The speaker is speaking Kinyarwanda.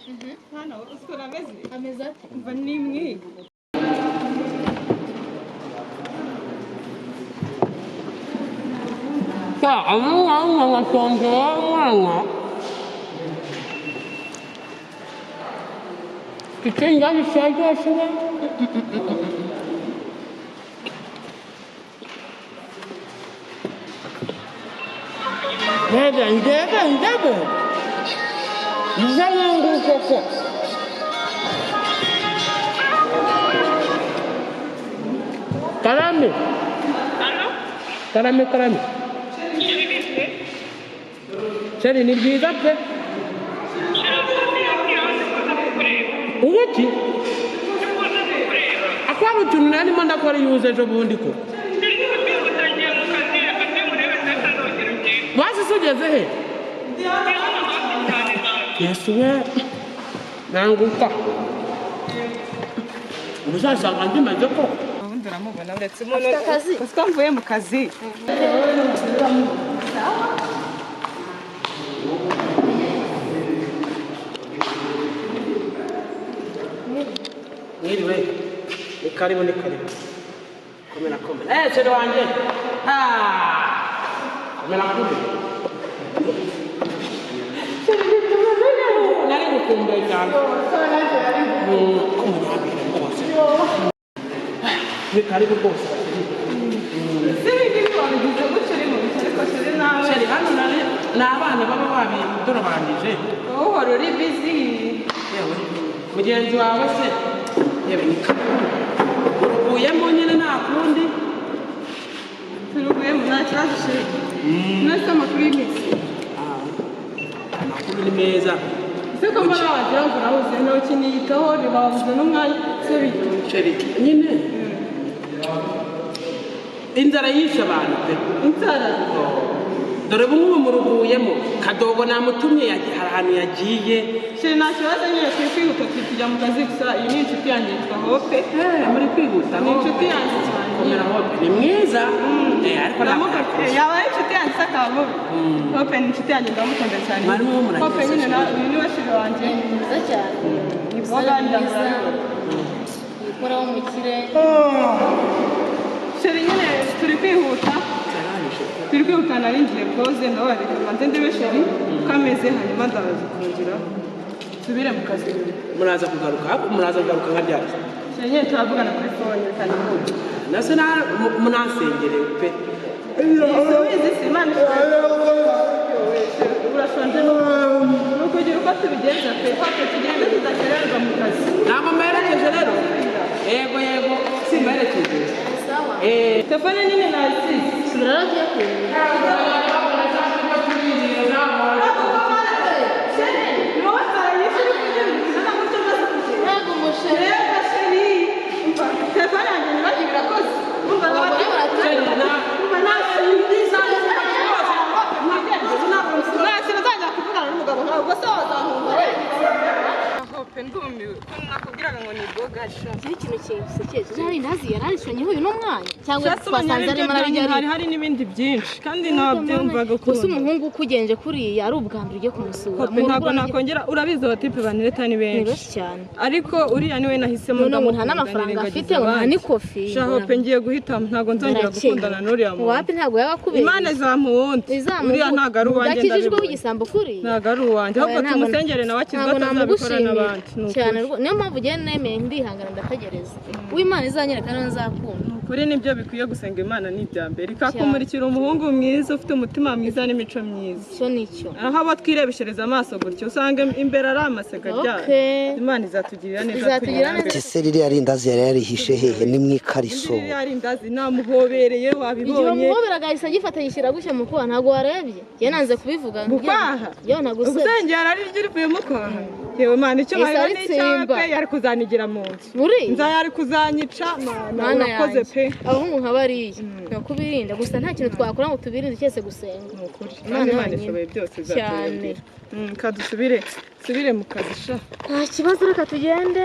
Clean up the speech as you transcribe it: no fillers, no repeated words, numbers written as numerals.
Hano usikora ameze. Ameze ate? Umva ni mwiga. Ndebe ndebe koko. Karame. Karame karame. Chéri ni byiza pe. Ubuki? Akwaba utuntu narimo ndakora yuze ejo bundi ko. Basi ugeze he? Yesu we nanguka. Ubuzasanga ndimaze ko. Ubundi uramubona uretse umuntu. Afite akazi. Usiko mvuye mu kazi. Mwiriwe. Ni karibu ni karibu. Komera komera. Chéri wanjye. Komera komera. Nari gukumbuye cyane. Rwose. Ni karibu rwose. Si ibi wabigize gutyo uri mu bice ariko chéri nawe. Chéri hano nari ni abana baba babidorobanije. Wowe uhora uri busy. Yewe mugenzi wawe se yewe ni karibu. Uruguyemo nyine nta kundi. Turuguyemo nta kibazo chéri. Nese amakuru y'iminsi. Amakuru ni meza. Ese ko mbona wagira ngo urahuze ntukiniyitaho ntibabuze n'umwanya se bite? Chéri nyine inzara yishe abantu pe. Inzara. Dore bumwe ubu muruguyemo Kadogo namutumye hari ahantu yagiye. Chéri nta kibazo nyine turi kwihuta turi kujya mu kazi gusa iyi ni inshuti yanjye yitwa Hope. Muri kwihuta. Ni inshuti yanjye cyane. Komera Hope ni mwiza. Ariko yaba ari inshuti yanjye se akaba mubi. Hope ni inshuti yanjye ndamukunda cyane. Hope nyine uyu ni we chéri wanjye. Ni mwiza cyane. Ni boga mwiza. Yikoraho umukire. Chéri nyine turi kwihuta. Turi kwihuta nari ngiye koze ndabareka mbanze ndebe chéri uko ameze hanyuma ndabaza kongera nsubire mu kazi. Muraza kugaruka muraza kugaruka nka ryari? Chéri nyine turavugana kuri phone kandi nkubu. Nase munasengere pe. Isubize si Imana urashonje ni ukugira uko tubigenza pe. Hope tugende tudakererwa mu kazi. Ntabwo mberekeje rero. Yego yego simberekeje. Sawa. Telefone nini nayisize. Subira rero kureba. Ntabwo umusheri. Ikintu kinsekeje nari ntazi yararishonye uyu n'umwanya cyangwa twasanze arimo ararya. Hari hari n'ibindi byinshi kandi nabyumvaga ukuntu. Gusa umuhungu ukugenje kuriya ari ubwa mbere ugiye kumusura. Ntabwo nakongera urabizi abatipe banireta ni benshi cyane. Ariko uriya niwe nahisemo ndamukunda. Nta n'amafaranga afite nta n'ikofi. Hope ngiye guhitamo ntabwo nzongera gukundana n'uriya muntu. Wapi ntabwo yaba akubereye. Imana izamuwundi. Uriya ntabwo ari uwanjye. Udakijijwe w'igisambo kuriya. Ntabwo ari uwanjye. Ahubwo tumusengere nawe akizwe atazabikora n'abandi. Cyane niyo mpamvu ugiye nemeye ndihangana ndategereza. Uwimana izanyereka niyo nzakunda. Kuri nibyo bikwiye gusenga Imana ni ibya mbere. Ikakumurikira umuhungu mwiza ufite umutima mwiza n'imico myiza. Cyo nicyo. Aho abo twirebeshereza amaso gutyo usanga imbere ari amasega ryayo. Imana izatugirira neza. Izatugirira neza. Ese ririya rindazi yari yarihishe hehe ni mu ikariso. Ririya rindazi namuhobereye wabibonye. Igihe wamuhoberaga ahise agifata yishyira gutya mu kwaha ntabwo warebye. Njye nanze kubivuga. Mu kwaha? Yo nagusebye. Ubusenge yarariryo rivuye mu kwaha. Yewe Mana icyo bahera ni icyawe pe yari kuzanigira mu nzu. Nza yari kuzanyica Mana urakoze pe. Abahungu nka bariya ni ukubirinda gusa nta kintu twakora ngo tubirinde cyese gusenga. Ni ukuri. Kandi Imana ishoboye byose izaturengera. Ka dusubire mu kazi sha. Nta kibazo reka tugende.